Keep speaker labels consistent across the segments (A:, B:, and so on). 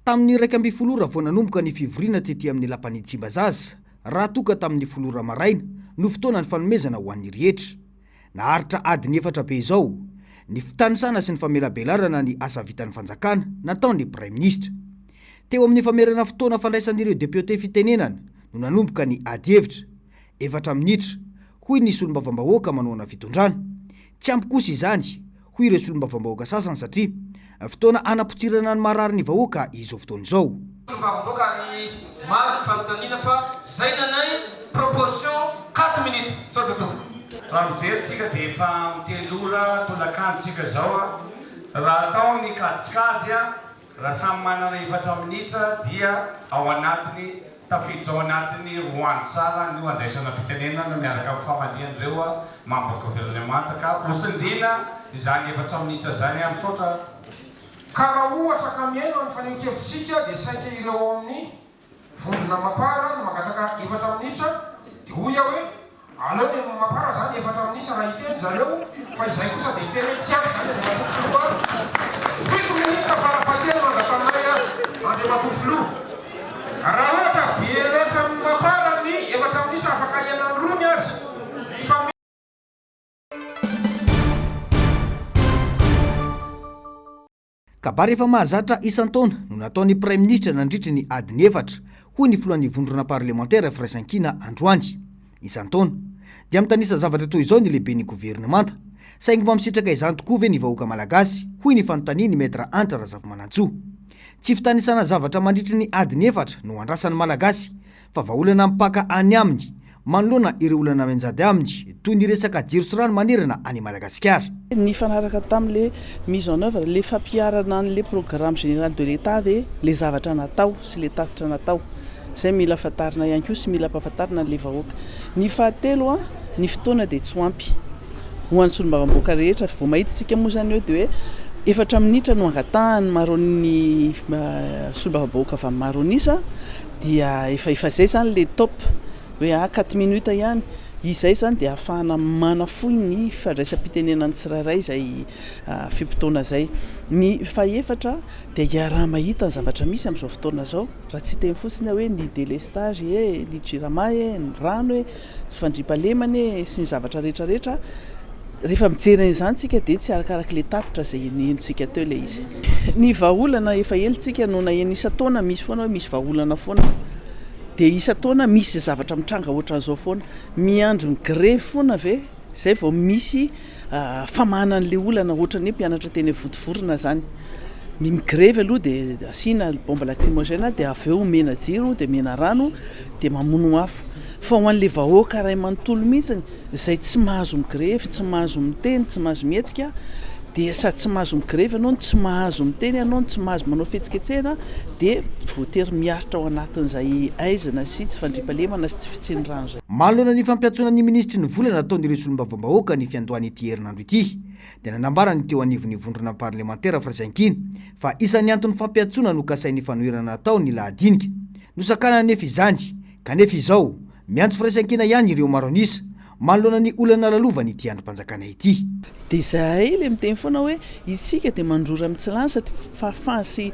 A: Tamin'ny 11 ora vao nanomboka ny fivoriana tety amin'ny lapan'i Tsimbazaza, raha toa ka tamin'ny folo ora maraina no fotoana nifanomezana ho an'ny rehetra. Naharitra adiny efatra be izao ny fitanisana sy ny famelabelarana ny asa vitan'ny fanjakana nataon'ny Praiminisitra. Teo amin'ny famerana fotoana fandraisan'ireo depiote fitenenana no nanomboka ny adihevitra. Efatra minitra, hoy ny solombavambahoaka manohana fitondrana. Tsy ampy kosa izany, hoy ireo solombavambahoaka sasany satria fotoana hanapotsirana ny marary ny vahoaka izao fotoana izao.
B: Solombavambahoaka ary maro ny fanontaniana fa zay nanay proportion quatre minutes. Misaotra tompoko.
C: Raha mijery tsika dia efa amin'ny telo ora tolakandro tsika izao a! Raha atao ny kajikajy a! Raha samy manana efatra minitra dia ao anatiny, tafiditra ao anatin'ny roa andro tsara no andraisana fitenenana miaraka amin'ny famalian'ireo membre governemanta ka hotsindriana izany efatra minitra izany aho. Misaotra.
D: Ka raha ohatra ka mihaino ny fanehoan-kevitsika dia saika ireo ao amin'ny Vondrona Mapar no mangataka efatra minitra dia hoy aho hoe aleo ny an'ny Mapar zany efatra minitra raha hiteny zareo fa izay kosa dia hiteny hoe tsy ampy zany Andriamatoa Filoha fito minitra farafahakeliny no angatahinay an Andriamatoa Filoha raha ohatra be loatra amin'ny Mapar ny efatra minitra afaka ahenany roa ny azy fa
A: Kabary efa mahazatra isan-taona no nataon'ny Praiminisitra nandritry ny adiny efatra, hoy ny filohan'ny vondrona parlemantera Firaisankina androany. Isan-taona, dia mitanisa zavatra toy izao ny lehiben'ny governemanta. Saingy mba misitraka izany tokoa ve ny vahoaka malagasy, hoy ny fanontanian'ny Maître Hanitra Razafimanantsoa. Tsy fitanisana zavatra mandritry ny adiny efatra no andrasan'ny Malagasy, fa vahaolana mipaka any aminy manoloana ireo olana mianjady aminy toy ny resaka jiro sy rano manerana an'i Madagasikara.
E: Nifanaraka tamin'le mise en oeuvre, le fampiharana an'le programme général de l'Etat ve le zavatra natao sy le tatitra natao? Zay mila fantarina ihany koa sy mila ampahafantarina an'le vahoaka. Ny fahatelo an, ny fotoana dia tsy ho ampy ho an'ny solombavambahoaka rehetra, vao mahita isika moa izany eo dia hoe efatra minitra no angatahan'ny maro-ny solombavambahoaka avy amin'ny maro an'isa, Dia efa efa izay izany ilay top hoe ah quatre minutes ihany, izay izany dia ahafahana manafohy ny fandraisam-pitenenan'ny tsirairay izay fe-potoana izay. Ny fahefatra dia iaraha-mahita ny zavatra misy amin'izao fotoana izao, raha tsy hiteny fotsiny aho hoe ny délestage e, ny jirama e, ny rano e, tsy fandriampahalemana e, sy ny zavatra rehetra rehetra, rehefa mijery an'izany tsika dia tsy arakaraka ilay tatitra izay henontsika teo ilay izy. Ny vahaolana efa ela tsika no naheno isan-taona misy foana hoe misy vahaolana foana dia isan-taona misy zavatra mitranga ohatran'izao foana. Miandry migrevy foana ve izay vao misy famahana an'ilay olana ohatran'ny hoe mpianatra teny Vontovorona izany. Ny migrevy aloha dia asiana bombe lacrymogène dia avy eo omena jiro dia omena rano dia mamono afo. Fa ho an'ilay vahoaka iray manontolo mihitsy izay tsy mahazo migrevy, tsy mahazo miteny, tsy mahazo mihetsika dia sady tsy mahazo migrevy ianao no tsy mahazo miteny ianao no tsy mahazo manao fihetsiketsehana dia voatery miaritra ao anatin'izay aizina sy tsy fandriampahalemana sy tsy fisian'ny rano izay.
A: Manoloana ny fampiantsoana ny minisitry ny vola nataon'ireo solombavambahoaka ny fiandohan'ity herinandro ity dia nanambara ny teo anivon'ny vondrona parlemantera Firaisankina fa isan'ny anton'ny fampiantsoana nokasain'ny fanoherana natao ny lahadinika. Nosakanana anefa izany, kanefa izao, miantso firaisankina ihany ireo maro an'isa manoloana ny olana lalovan'ity andrim-panjakana ity.
E: Dia izahay ilay miteny foana hoe isika dia mandrora mitsilany satria tsy fahafahana sy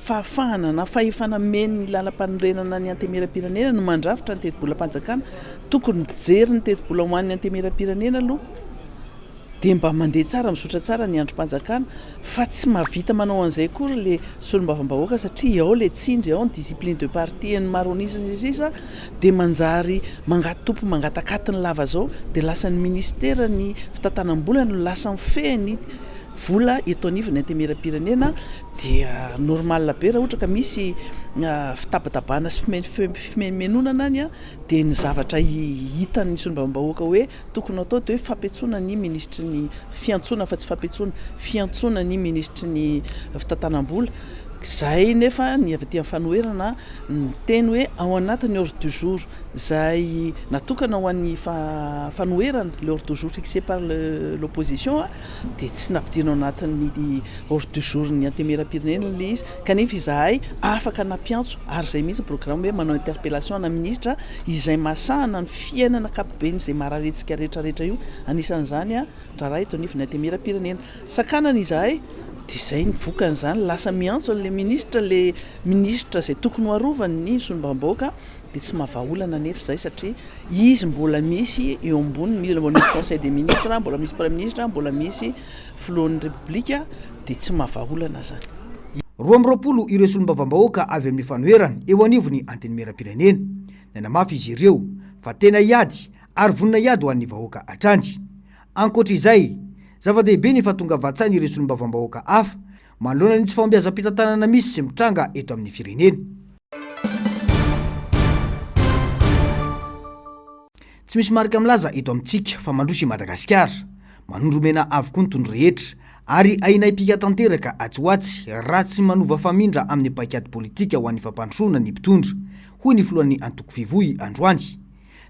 E: fahafahana na fahefana omen'ny lalampanorenana ny Antenimierampirenena no mandrafitra ny tetibolam-panjakana. Tokony mijery ny tetibola ho an'ny Antenimierampirenena aloha. dia mba mandeha tsara, mizotra tsara ny andrim-panjakana fa tsy mahavita manao an'izay akory ilay solombavambahoaka satria ao ilay tsindry, ao ny discipline de parti an'ny maro an'isa sy ny sisa dia manjary mangatompo mangatakatiny lava izao dia lasa ny minisitera ny fitantanam-bola no lasa mifehy ny vola eto anivon'ny antenimierampirenena dia normal be raha ohatra ka misy fitabatabana sy fimenomenonana any dia ny zavatra hitan'ny solombavambahoaka hoe Tokony hatao dia hoe fampiantsoana ny minisitry ny fiantsoana fa tsy fampiantsoana, fiantsoana ny minisitry ny fitantanam-bola. Izahay nefa ny avy aty amin'ny fanoherana niteny hoe ao anatin'ny ordre du jour izay natokana ho an'ny fanoherana, le ordre du jour fixé par l'opposition dia tsy nampidirina ao anatin'ny ordre du jour ny antenimierampirenena ilay izy kanefa izahay afaka nampiantso ary izay mihitsy ny programme hoe manao interpellation ana ministra izay mahasahana ny fiainana ankapobeny izay marary antsika rehetra rehetra io, anisan'izany ny raharaha eto anivon'ny antenimierampirenena. Sakanana izahay Dia izay ny vokany izany, lasa miantso an'ilay minisitra, ilay minisitra izay tokony ho arovany ny solombavambahoaka dia tsy mahavaha olana anefa izay satria izy mbola misy eo amboniny, mbola misy conseil des ministres, mbola misy praiminisitra, mbola misy filohan'ny repoblika dia tsy mahavaha olana izany.
A: 22 ireo solombavambahoaka avy amin'ny fanoherana eo anivon'ny Antenimierampirenena. Nanamafy izy ireo fa tena hiady ary vonona hiady ho an'ny vahoaka hatrany. Ankoatra izay, zava-dehibe ny fahatongavan-tsain'ireo solombavambahoaka hafa manoloana ny tsy fahombiazam-pitantanana misy sy mitranga eto amin'ny firenena. Tsy misy marika milaza eto amintsika fa mandroso i Madagasikara. Manondro mena avokoa ny tondro rehetra ary ahiana hipika tanteraka atsy ho atsy raha tsy manova famindra amin'ny paikady politika ho an'ny fampandrosoana ny mpitondra, hoy ny filohan'ny antoko Fivoy androany.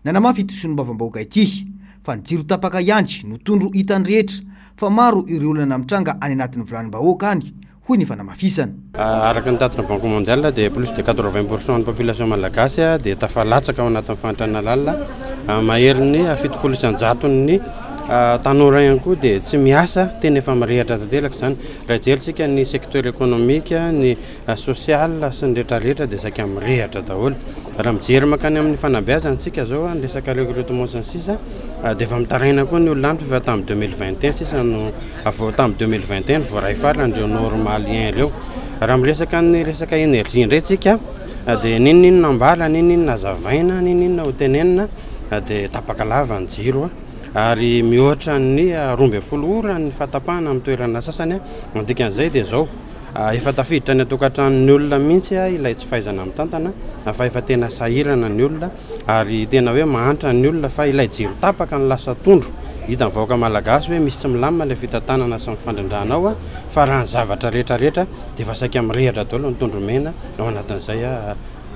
A: Nanamafy ity solombavambahoaka ity fa ny jiro tapaka ihany no tondro hitan'ny rehetra fa maro ireo olana mitranga any anatin'ny vilanim-bahoaka any, hoy ny fanamafisana.
F: Araka ny tatitry ny Banque mondiale dia plus de 80 pour cent ny population malagasy dia tafalatsaka ao anatin'ny fahantrana lalina. Maherin'ny 70 isan-jaton'ny tanora ihany koa dia tsy miasa, tena efa mirehatra tanteraka izany. Raha jerintsika ny secteur économique, ny social sy ny rehetra rehetra dia saika mirehatra daholo. Raha mijery mankany amin'ny fanabeazana isika izao, ny resaka recrutement sy ny sisa dia efa mitaraina koa ny olona any fa efa tamin'ny 2021 sisa no vao tamin'ny 2021 no voaray farany ireo normalien ireo. Raha miresaka ny resaka énergie indray isika dia n'inon'inona ambara, n'inon'inona hazavaina, n'inon'inona hotenenina dia tapaka lava ny jiro ary mihoatra ny 12 ora ny fahatapahana amin'ny toerana sasany. Ny dikan'izay dia izao. Efa tafiditra any an-tokantranon'ny olona mihitsy ilay tsy fahaizana mitantana fa efa tena sahirana ny olona ary tena hoe mahantra ny olona fa ilay jiro tapaka no lasa tondro. Hitan'ny vahoaka malagasy hoe misy tsy milamina ilay fitantanana sy ny fandrindrana ao fa raha ny zavatra rehetra rehetra dia efa saika mirehitra daholo ny tondro mena ao anatin'izay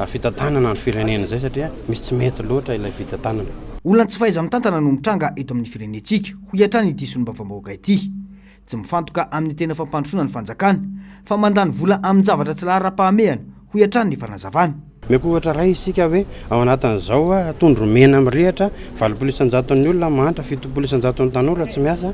F: fitantanana ny firenena izay satria misy tsy mety loatra ilay fitantanana.
A: Olana tsy fahaiza-mitantana no mitranga eto amin'ny firenentsika, hoy hatrany ity solombavambahoaka ity. Tsy mifantoka amin'ny tena fampandrosoana ny fanjakana fa mandany vola amin-javatra tsy laharam-pahamehana, hoy hatrany ny fanazavana.
F: Omeko ohatra iray isika hoe ao anatin'izao tondro mena mirehitra, 80 isan-jaton'ny olona mahantra, 70 isan-jaton'ny tanora tsy miasa,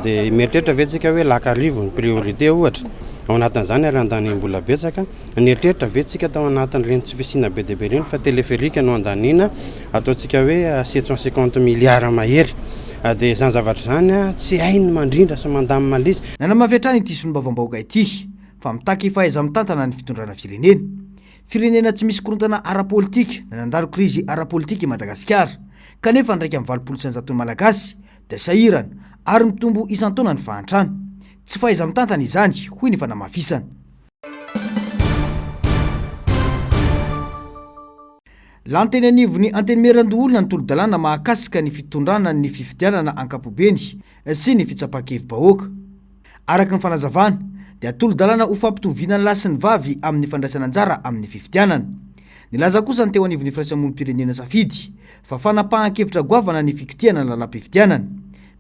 F: dia mieritreritra ve tsika hoe lac arivo ny priorité ohatra ao anatin'izany ary andaniam-bola betsaka, nieritreritra ve tsika tao anatin'ireny tsy fisiana be dia be ireny fa téléphérique no andaniana ataontsika hoe 750 milliards mahery. Dia izany zavatra izany tsy hay ny mandrindra sy mandamina ilay izy.
A: Nanamafy hatrany ity solombavambahoaka ity fa mitaky fahaiza-mitantana ny fitondrana firenena. Firenena tsy misy korontana ara-politika na nandalo krizy ara-politika i Madagasikara, kanefa ny 81% Malagasy dia sahirana ary mitombo isan-taona ny fahantrana. Tsy fahaiza-mitantana izany, hoy ny fanamafisana. Lany teny anivon'ny Antenimierandoholona ny tolo-dalàna mahakasika ny fitondrana ny fifidianana ankapobeny sy ny fitsapan-kevi-bahoaka. Araka ny fanazavana dia tolo-dalàna ho fampitoviana ny lahy sy ny vavy amin'ny fandraisana anjara amin'ny fifidianana. Nilaza kosa ny teo anivon'ny firaisamonim-pirenena Safidy fa fanapahan-kevitra goavana ny fikitihana ny lalàm-pifidianana.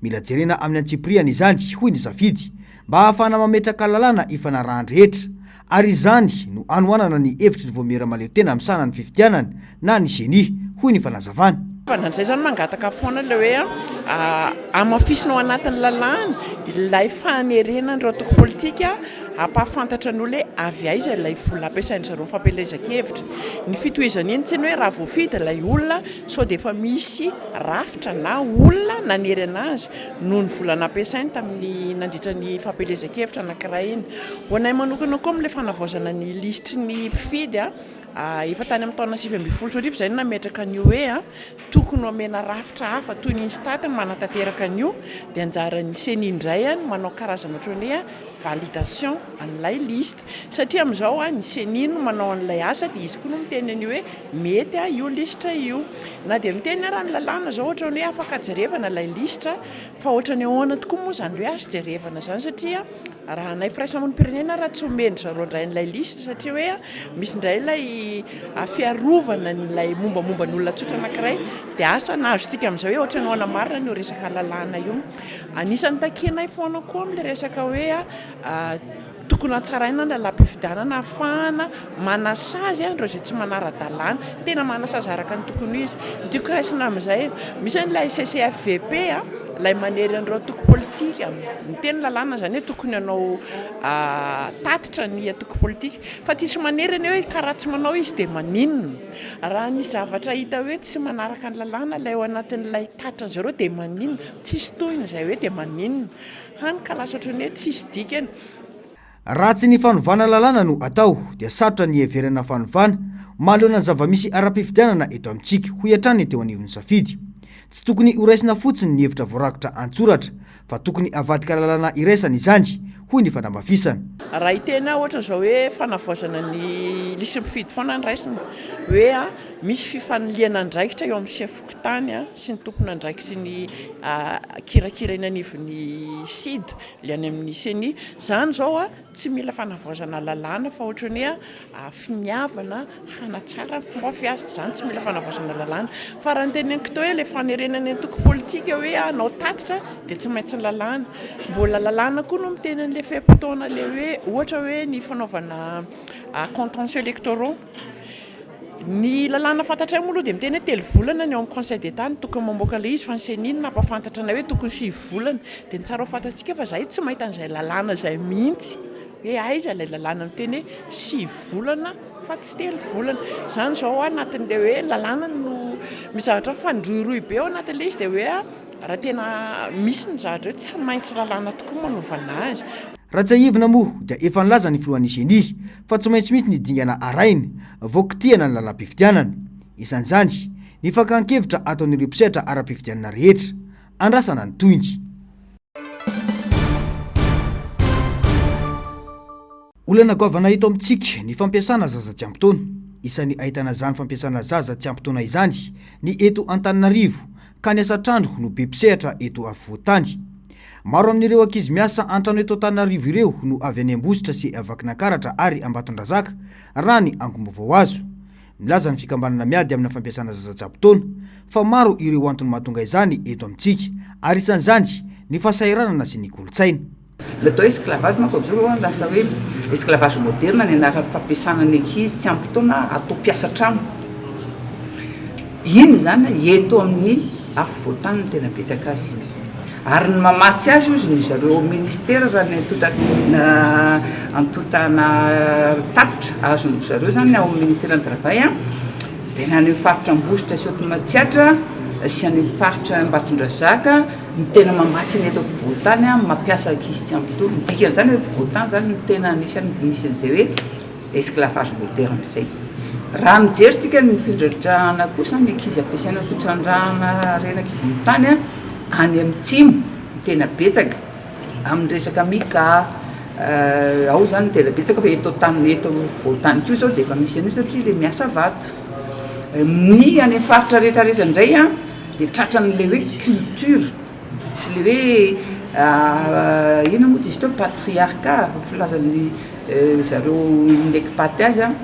A: Mila jerena amin'ny antsipirihany izany, hoy ny Safidy, mba hahafahana mametraka lalàna ifanarahan-drehetra. Ary izany no hanohanana ny hevitry ny Vaomiera Mahaleotena misahana ny fifidianana na ny Ceni, hoy ny fanazavana.
G: Fa indraindray izany mangataka foana ilay hoe hamafisina ao anatin'ny lalàna ilay fanerena an'ireo antoko politika hampahafantatra ny olona hoe avy aiza ilay vola ampiasain-dry zareo amin'ny fampielezan-kevitra. Ny fitohizan'iny tsy ny hoe raha voafidy ilay olona sao dia efa misy rafitra na olona nanery an'azy noho ny vola nampiasainy tamin'ny nandritra ny fampielezan-kevitra anankiray iny. Ho anay manokana koa amin'ilay fanavaozana ny lisitry ny mpifidy, efa tany amin'ny taona 2019 izay no nametraka an'io hoe tokony homena rafitra hafa toy ny Instat ny manatanteraka an'io, dia anjaran'ny Ceni indray ny manao karazana ohatran'ny hoe validation an'ilay liste satria amin'izao ny Ceni no manao an'ilay asa dia izy koa no miteny an'io hoe mety io lisitra io. Na dia miteny ara ny lalàna izao ohatran'ny hoe afaka jerevana ilay lisitra fa ohatran'ny ahoana tokoa moa izany hoe azo jerevana izany satria Raha anay firaisamonim-pirenena raha tsy omen-dry zareo indray an'ilay liste satria hoe misy indray ilay fiarovana an'ilay mombamomba ny olona tsotra anankiray dia asa na azontsika amin'izay hoe ohatran'ny ahoana marina io resaka lalàna io. Anisan'ny takianay foana koa amin'ilay resaka hoe tokony hatsaraina ny lalàm-pifidianana ahafahana manasazy an'ireo izay tsy manara-dalàna, tena manasazy araka ny tokony ho izy. Ny tiako raisina amin'izay, misy an'ilay CCFVP. Ilay manery an'ireo antoko politika, miteny ny lalàna izany hoe tokony hanao tatitra ny antoko politika fa tsisy manery anie hoe ka raha tsy manao izy dia maninona? Raha ny zavatra hita hoe tsy manaraka ny lalàna ilay ao anatin'ilay tatitra an'izareo dia maninona? Tsisy tohiny izay hoe dia maninona? Hany ka lasa ohatran'ny hoe tsisy dikany.
A: Raha tsy ny fanovana lalàna no atao dia sarotra ny hiheverana fanovana manoloana ny zava-misy ara-pifidianana eto amintsika, hoy hatrany ny teo anivon'ny Safidy. Tsy tokony horaisina fotsiny ny hevitra voarakitra an-tsoratra fa tokony avadika lalàna iraisana izany, hoy ny fanamafisana.
G: Raha hiteny aho ohatra izao hoe fanavaozana ny lisitry ny mpifidy foana no raisina, hoe misy fifanilihana andraikitra eo amin'ny sefo fokontany sy ny tompon'andraikitry ny kirakira eny anivon'ny CID, Ilay any amin'ny ceni. Izany izao tsy mila fanavaozana lalàna fa ohatran'ny hoe finiavana hanatsara ny fomba fiasa. Izany tsy mila fanavaozana lalàna. Fa raha ny teneniko teo hoe ilay fanerena ny antoko politika hoe hanao tatitra dia tsy maintsy ny lalàna. Mbola lalàna koa no miteny an'ilay fe-potoana ilay hoe ohatra hoe ny fanaovana contentieux électoraux. Ny lalàna fantatray moa aloha dia miteny hoe telo volana ny ao amin'ny conseil d'Etat no tokony mamoaka ilay izy fa ny ceni no nampahafantatra anay hoe tokony 9 volana. Dia ny tsara ho fantatsika fa izahay tsy mahita an'izay lalàna izay mihitsy hoe aiza ilay lalàna miteny hoe 9 volana fa tsy telo volana. Izany izao ao anatin'ilay hoe lalàna no misy zavatra mifandrohirohy be ao anatin'ilay izy dia hoe raha tena misy ny zavatra hoe tsy maintsy lalàna tokoa manovana azy.
A: Raha tsiahivina moa dia efa nilaza ny filohan'ny Ceni fa tsy maintsy misy ny dingana arahina vao kitihana ny lalam-pifidianana. Isan'izany ny fakan-kevitra ataon'ireo mpisehatra ara-pifidianana rehetra. Andrasana ny tohiny. Olana goavana eto amintsika ny fampiasana zaza tsy ampy taona. Isan'ny ahitana izany fampiasana zaza tsy ampy taona izany ny eto Antananarivo ka ny asa an-trano no be mpisehatra eto afovoan-tany. Maro amin'ireo ankizy miasa an-trano eto Antananarivo ireo no avy any Ambositra sy Vakinankaratra ary Ambatondrazaka, raha ny angom-baovao azo. Milaza ny fikambanana miady amina fampiasana zaza tsy ampy taona fa maro ireo antony mahatonga izany eto amintsika ary isan'izany ny fahasahiranana sy ny kolontsaina.
H: Ny atao hoe esclavage manko amin'izao aloha lasa hoe esclavage moderne ny anaran'ny fampiasana ny ankizy tsy ampy taona atao mpiasa trano. Iny izany eto amin'ny afovoantany no tena betsaka azy. Ary ny mamatsy azy hozy ny zareo ao ministera raha ny antontana antontana tatitra azon-dry zareo izany ao amin'ny ministeran'ny travail dia ny any amin'ny faritra Ambositra sy Haute Matsiatra sy any amin'ny faritra Ambatondrazaka Ny tena mamatsy ny eto afovoan-tany mampiasa ankizy tsy ampy taona. Ny dikan'izany eto afovoan-tany izany no tena anisan'ny misy an'izay hoe esclavage moderne izay. Raha mijery tsika ny fitrandrahana kosa, ny ankizy ampiasaina amin'ny fitrandrahana harena an-kibon'ny tany any amin'ny atsimo no tena betsaka, amin'ny resaka mica, ao izany no tena betsaka fa eto an-tany eto afovoan-tany koa izao dia efa misy an'io satria ilay miasa vato. Ny any amin'ny faritra rehetra rehetra indray an. Dia tratran'ilay hoe culture sy ilay hoe inona moa izy teo patriarcat filazan'ny zareo ny expat azy an,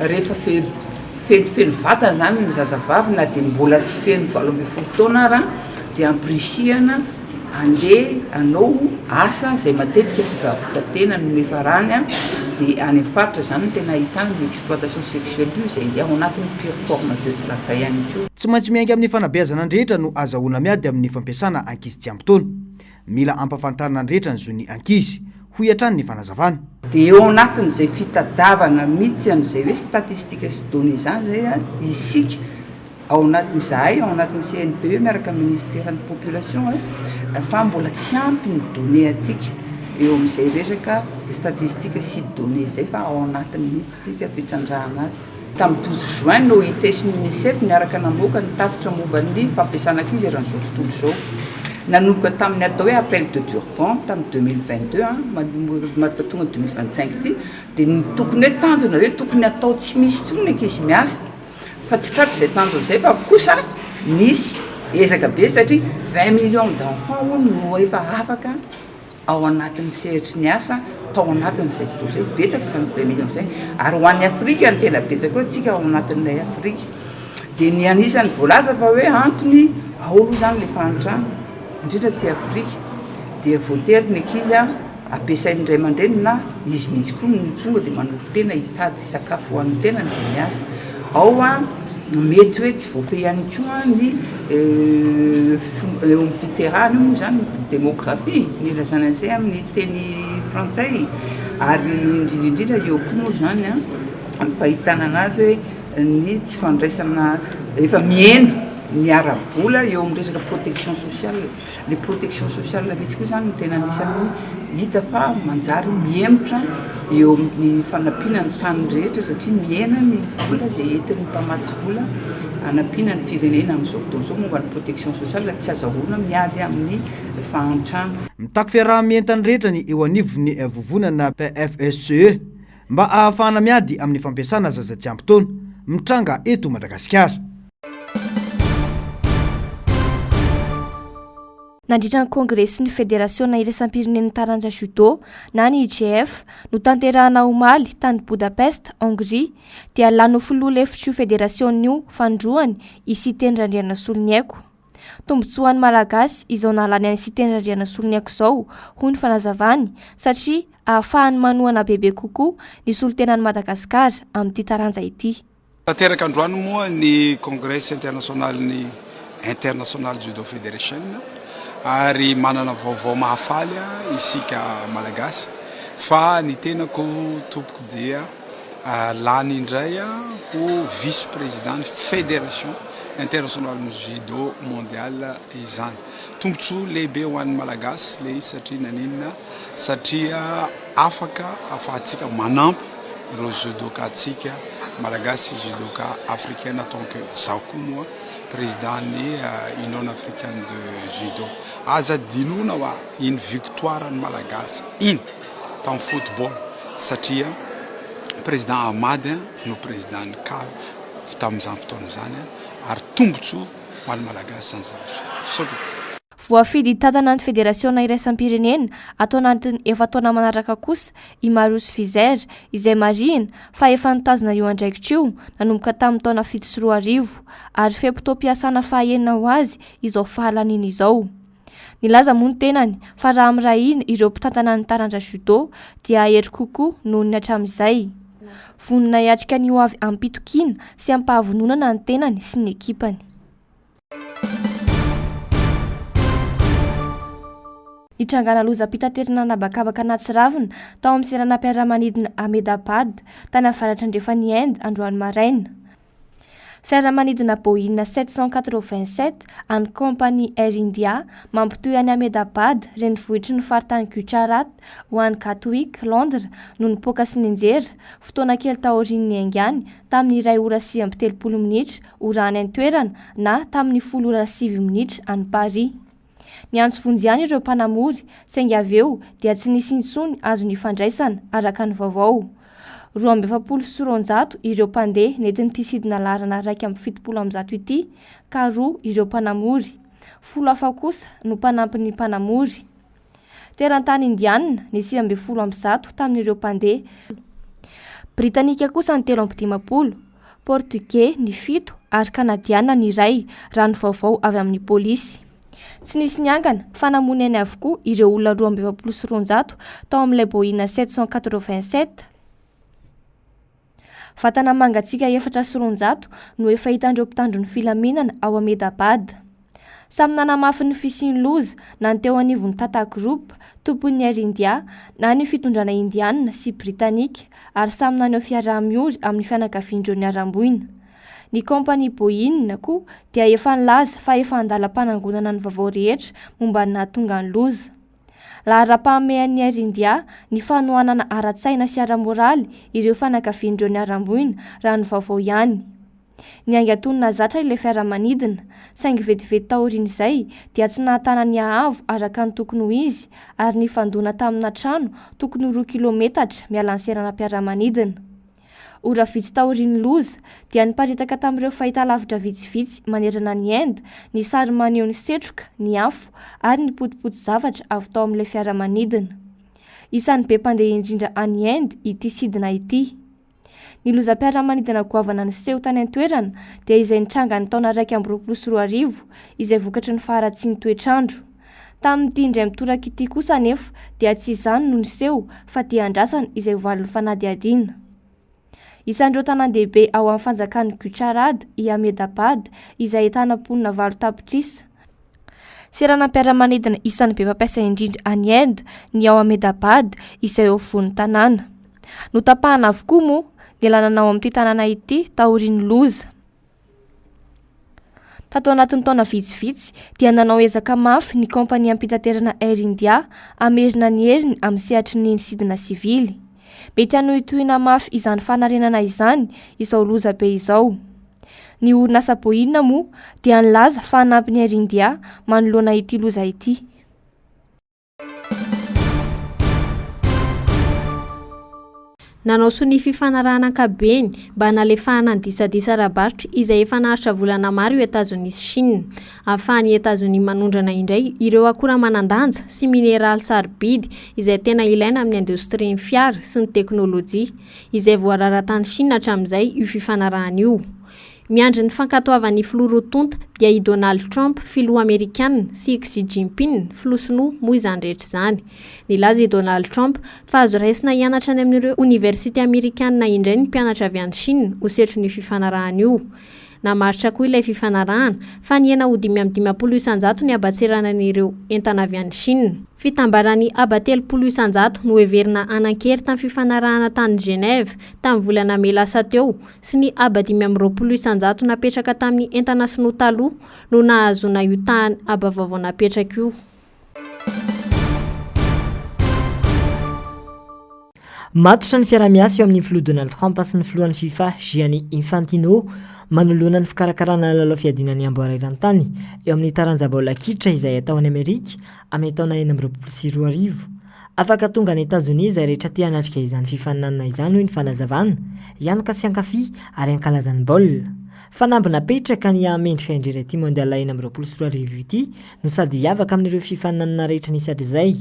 H: rehefa feno feno vatana izany ny zazavavy na dia mbola tsy feno 18 taona ara dia ampirisihana handeha hanao asa izay matetika fivarotan-tena no hiafarany an, dia any amin'ny faritra izany no tena ahitana io exploitation sexuelle io izay ao anatin'ny pure forme de travail ihany koa.
A: Tsy maintsy miainga amin'ny fanabeazana ny rehetra no azahoana miady amin'ny fampiasana ankizy tsy ampy taona. Mila ampahafantarina ny rehetra ny zon'ny ankizy, hoy hatrany ny fanazavana.
H: Dia eo anatin'izay fitadiavana mihitsy an'izay hoe statistique sy données izany izay isika Ao anatin'ny izahay ao anatin'ny CNPE miaraka amin'ny ministeran'ny population fa mbola tsy ampy ny données antsika eo amin'izay resaka statistique sy données izay fa ao anatiny mihitsy tsika fitrandrahana azy. Tamin'ny 12 juin ny OIT sy ny UNICEF niaraka namoaka ny tatitra momba ny fampiasana ankizy eran'izao tontolo izao. Nanomboka tamin'ny atao hoe appel de Durban tamin'ny 2022 mahatonga 2025 ity dia ny tokony hoe tanjona hoe tokony atao tsy misy intsony ny ankizy miasa. Fa tsy tratra izay tanjona izay fa kosa nisy ezaka be satria 20 millions d'enfants hono no efa afaka ao anatin'ny sehatry ny asa tao anatin'izay fotoana izay. Betsaka izany 20 millions izay. Ary ho an'i Afrika no tena betsaka eo, tsika ao anatin'ilay Afrika. Dia ny anisan'ny voalaza fa hoe antony ao aloha izany ilay fahantrana, indrindra aty Afrika. Dia voatery ny ankizy Ampiasain'ny ray aman-dreny na izy mihitsy koa no tonga dia manolo-tena hitady sakafo ho an'ny tenany dia miasa. Ao an, Mety hoe tsy voafehy ihany koa ny eo amin'ny fiterahana io moa izany, démographie ny ilazana an'izay amin'ny teny frantsay, ary indrindra indrindra eo koa moa izany an, ny fahitana an'azy hoe ny tsy fandraisana efa mihena ny ara-bola eo amin'ny resaka protection sociale. Ilay protection sociale mihitsy koa izany no tena anisan'ny hita fa manjary mihemotra eo amin'ny fanampiana ny tany rehetra satria mihena ny vola izay entin'ny mpamatsy vola hanampiana ny firenena amin'izao fotoana izao momba ny protection sociale tsy azahoana miady amin'ny fahantrana.
A: Mitaky fiaraha-mientan'ny rehetra ny eo anivon'ny vovonana PFSCE mba ahafahana miady amin'ny fampiasana zaza tsy ampy taona mitranga eto Madagasikara.
I: Nandritra ny kongresin'ny Federasiona iraisam-pirenen'ny taranja judo na ny IJF notanterahana omaly tany Budapest, Hongrie, dia lany ho filoha lefitr'io federasiona io fanindroany i Siteny Randrianasoloniaiko. Tombontsoa ho an'ny Malagasy izao nahalany an'i Siteny Randrianasoloniaiko izao, hoy ny fanazavany, satria ahafahany manohana bebe kokoa ny solontenan'i Madagasikara amin'ity taranja ity.
J: Tanteraka androany moa ny Congrès international-n'ny International Judo Federation ary manana vaovao mahafaly isika Malagasy fa ny tenako tompoko dia lany indray ho vice président ny Fédération internationale-n'ny Judo mondial izany. Tombontsoa lehibe ho an'ny Malagasy ilay izy satria naninona? Satria afaka ahafahantsika manampy ireo judoka antsika malagasy sy judoka africaine tant que zaho koa moa président ny union africaine de judo. Aza adinoina hoa iny victoire ny malagasy iny tamin'ny football satria président Ahmad no président ny caf tamin'izany fotoana izany ary tombotsoa ho an'ny malagasy izany zavatra izany. Misaotra.
I: Voafidy hitantana ny Federasiona iraisam-pirenena ato anatin'ny efa-taona manaraka kosa i Marius Vizer, izay marihina fa efa nitazona io andraikitra io nanomboka tamin'ny taona 2007, ary fe-potoam-piasana fahaenina ho azy izao fahalaniana izao. Nilaza moa ny tenany fa raha miray hina ireo mpitantana ny taranja judo dia hahery kokoa noho ny hatramin'izay. Vonona hiatrika ny hoavy amim-pitokiana sy am-pahavononana ny tenany sy ny ekipany. Nitrangana lozam-pitaterana an'habakabaka nahatsiravina tao amin'ny seranam-piaramanidina Ahmedabad, tany avaratra-andrefan'i Inde, androany maraina. Fiaramanidina Boeing 787 an'ny kaompania Air India mampitohy an'i Ahmedabad, renivohitry ny faritany Gujarat, ho any Gatwick, Londres, no nipoaka sy nianjera, fotoana kely taorian'ny niaingàny, tamin'ny iray ora 39 minitra, ora any an-toerana na tamin'ny folo ora sy sivy minitra any Paris. Niantso vonjy ihany ireo mpanamory saingy avy eo dia tsy nisy intsony azo nifandraisana, araka ny vaovao. 242 ireo mpandeha nentin'ity sidina laharana 171 ity ka roa ireo mpanamory. Folo hafa kosa no mpanampy ny mpanamory. Teratany Indiana ny 119 tamin'ireo mpandeha. Britanika kosa ny 53, Portugey ny fito ary Kanadiana ny iray, raha ny vaovao avy amin'ny polisy. Tsy nisy niangana fa namono ainy avokoa ireo olona 242 tao amin'ilay Boeing 787. Vatana mangatsiaka 204 no efa hitan'ireo mpitandro ny filaminana ao Ahmedabad. Samy nanamafy ny fisian'ny loza na ny teo anivon'ny Tata Group, tompon'ny Air India, na ny fitondrana indiana sy britanika ary samy naneho fiaraha-miory amin'ny fianakavian'ireo niharam-boina. Ny kaompania Boeing koa dia efa nilaza fa efa andalam-panangonana ny vaovao rehetra momba ny nahatonga ny loza. Laharam-pahamehan'ny Air India ny fanohanana ara-tsaina sy ara-moraly ireo fianakavian'ireo niharam-boina, raha ny vaovao ihany. Niainga toy ny nahazatra ilay fiaramanidina, saingy vetivety taorian'izay dia tsy nahatana ny haavo araka ny tokony ho izy ary nifandona tamina trano tokony ho roa kilaometatra miala ny seranam-piaramanidina. Ora vitsy taorian'ny loza, dia niparitaka tamin'ireo fahitalavitra vitsivitsy manerana an'i Inde ny sary maneho ny setroka, ny afo ary ny potipoti-javatra avy tao amin'ilay fiaramanidina. Isan'ny be mpandeha indrindra any Inde ity sidina ity. Ny lozam-piaramanidina goavana niseho tany an-toerana dia izay nitranga ny taona 2021, izay vokatry ny faharatsian'ny toetr'andro. Tamin'ity indray mitoraka ity kosa anefa dia tsy izany no niseho fa dia andrasana izay ho valin'ny fanadihadiana. Isan'ireo tanàn-dehibe ao amin'ny fanjakan'i Gujarat i Ahmedabad, izay ahitana mponina 8 tapitrisa. Seranam-piaramanidina isan'ny be mpampiasa indrindra any Inde ny ao Ahmedabad, izay eo afovoan'ny tanàna. Notapahana avokoa moa ny lalana ao amin'ity tanàna ity taorian'ny loza. Tato anatin'ny taona vitsivitsy dia nanao ezaka mafy ny kaompaniam-pitaterana Air India hamerina ny heriny amin'ny sehatry ny sidina sivily. Mety hanohintohina mafy izany fanarenana izany izao loza be izao. Ny orinasa Boeing moa dia nilaza fa hanampy ny Air India manoloana ity loza ity.
K: Nanao sonia fifanarahana ankapobeny mba hanalefahana ny disadisa ara-barotra izay efa naharitra volana maro i Etazonia sy Shina. Ahafahan'i Etazonia manondrana indray ireo akora manan-danja sy mineraly sarobidy izay tena ilaina amin'ny indostrian'ny fiara sy ny teknolojia, izay voarara tany Shina hatramin'izay io fifanarahana io. Miandry ny fankatoavan'ny filoha roa tonta, dia i Donald Trump, filoha amerikana, sy i Xi Jinping, filoha sinoa, moa izany rehetra izany. Nilaza i Donald Trump fa azo raisina hianatra any amin'ireo oniversite amerikana indray ny mpianatra avy any Chine ho setrin'io fifanarahana io. Namaritra koa ilay fifanarahana fa nihena ho 55% ny haban-tseranan'ireo entana avy any Chine. Fitambaran'ny haba 30% noheverina hanan-kery tamin'ny fifanarahana tany Genève tamin'ny volana mey lasa teo sy ny haba 25% napetraka tamin'ny entana sinoa taloha no nahazoana io tahan'ny haba vaovao napetraka io.
L: Matotra ny fiaraha-miasa eo amin'ny filoha Donald Trump sy ny filohan'ny Fifa Gianni Infantino manoloana ny fikarakarana ny lalao fiadiana ny amboara eran-tany eo amin'ny taranja baolina kitra izay hatao any Amerika amin'ny taona 2026. Afaka tonga any Etazonia izay rehetra te hanatrika izany fifaninanana izany hoy ny fanazavana, hianoka sy hankafy ary hankalaza ny baolina. Fanamby napetraka ny hahamendrika indrindra ity Mondial 2026 ity no sady hiavaka amin'ireo fifaninanana rehetra nisy hatrizay.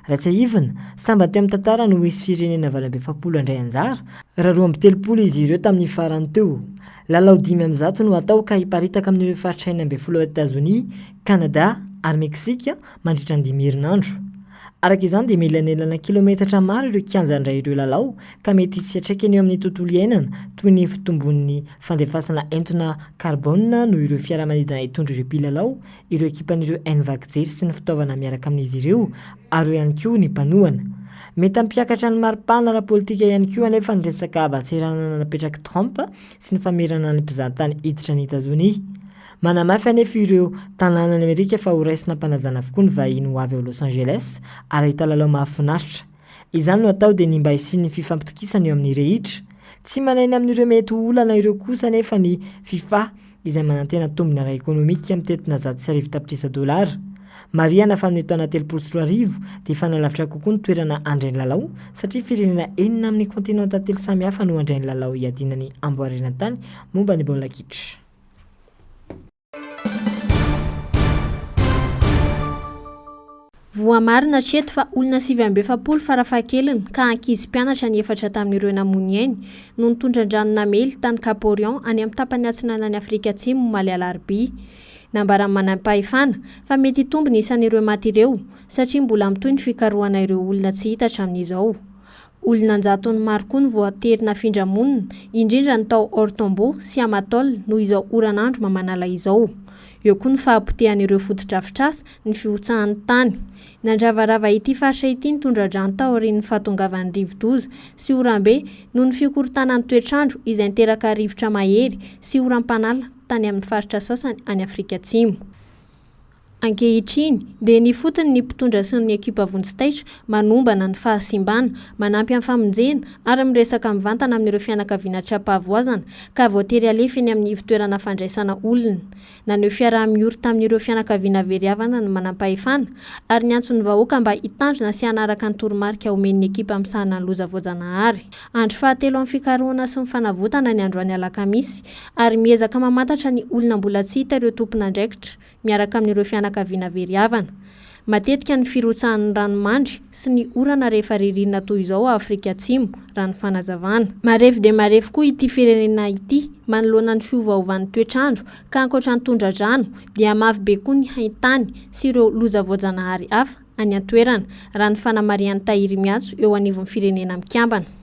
L: Raha tsiahivina, sambany teo amin'ny tantara no hisy firenena 48 handray anjara, raha 32 izy ireo tamin'ny farany teo. Lalao 105 no hatao ka hiparitaka amin'ireo faritra 16 ao Etazonia, Kanada ary Meksika mandritra ny dimy herinandro. Araka izany dia mielanelana kilometatra maro ireo kianja handray ireo lalao ka mety hisy fiantraikany eo amin'ny tontolo iainana toy ny fitombon'ny fandefasana entona karbônina noho ireo fiaramanidina hitondra ireo mpilalao, ireo ekipan'ireo haino vaky jery sy ny fitaovana miaraka amin'izy ireo ary eo ihany koa ny mpanohana. Mety hampiakatra ny maripana ara-politika ihany koa anefa ny resaka haban-tseranana napetrak'i Trump sy ny famerana ny mpizahatany hiditra an'i Etazonia. Manamafy anefa ireo tanànan'i Amerika fa ho raisina am-panajana avokoa ny vahiny ho avy ao Los Angeles ary hahita lalao mahafinaritra. Izany no atao dia ny mba hisian'ny fifampitokisana eo amin'ny rehetra. Tsy manaina amin'ireo mety ho olana ireo kosa anefa ny Fifa izay manantena tombony ara-ekonomika mitentina 1100 tapitrisa dolara. Marihana fa amin'ny taona 2030 dia hifanalavitra kokoa ny toerana handray ny lalao satria firenena enina amin'ny kontinanta telo samihafa no handray ny lalao hiadiana ny amboara eran-tany momba ny baolina kitra.
K: Voamarina hatreto fa olona 49 farafahakeliny ka ankizy mpianatra ny efatra tamin'ireo namoy ny ainy no nitondran-drano namely tany Cap Orient any amin'ny tapany atsinanan'i Afrika Atsimo omaly alarobia. Nambaran'ny manampahefana fa mety hitombo ny isan'ireo maty ireo satria mbola mitohy ny fikarohana ireo olona tsy hita hatramin'izao. Olona an-jatony maro koa no voatery nafindra monina, indrindra ny tao Hortombo sy Amatol noho izao oran'andro mamanala izao. Eo koa ny fahapotehan'ireo fotodrafitrasa, ny fihotsahan'ny tany. Nandravarava ity faritra ity ny tondra-drano taorian'ny fahatongavan'ny rivodoza sy orambe noho ny fikorontanan'ny toetr'andro izay niteraka rivotra mahery sy oram-panala tany amin'ny faritra sasany any Afrika Atsimo. Ankehitriny, dia ny ifotony ny mpitondra sy ny ekipa vonjy taitra manombana ny fahasimbana, manampy amin'ny famonjena ary miresaka mivantana amin'ireo fianakaviana tra-pahavoazana ka voatery alefa eny amin'ny ivon-toerana fandraisana olona. Naneho fiaraha-miory tamin'ireo fianakaviana very havana ny manampahefana ary niantso ny vahoaka mba hitandrina sy hanaraka ny toromarika omen'ny ekipa misahana ny loza voajanahary. Andro fahatelo amin'ny fikarohana sy ny fanavotana ny androany alakamisy ary miezaka mamantatra ny olona mbola tsy hita ireo tompon'andraikitra miaraka amin'ireo fianakaviana very havana. Matetika ny firotsahan'ny ranomandry sy ny orana rehefa ririnina toy izao ao Afrika Atsimo, raha ny fanazavana. Marefo dia marefo koa ity firenena ity manoloana ny fiovaovan'ny toetr'andro ka ankoatra ny tondra-drano dia mafy be koa ny haintany sy ireo loza voajanahary hafa any an-toerana, raha ny fanamarihan'ny tahiry miantso eo anivon'ny Firenena Mikambana.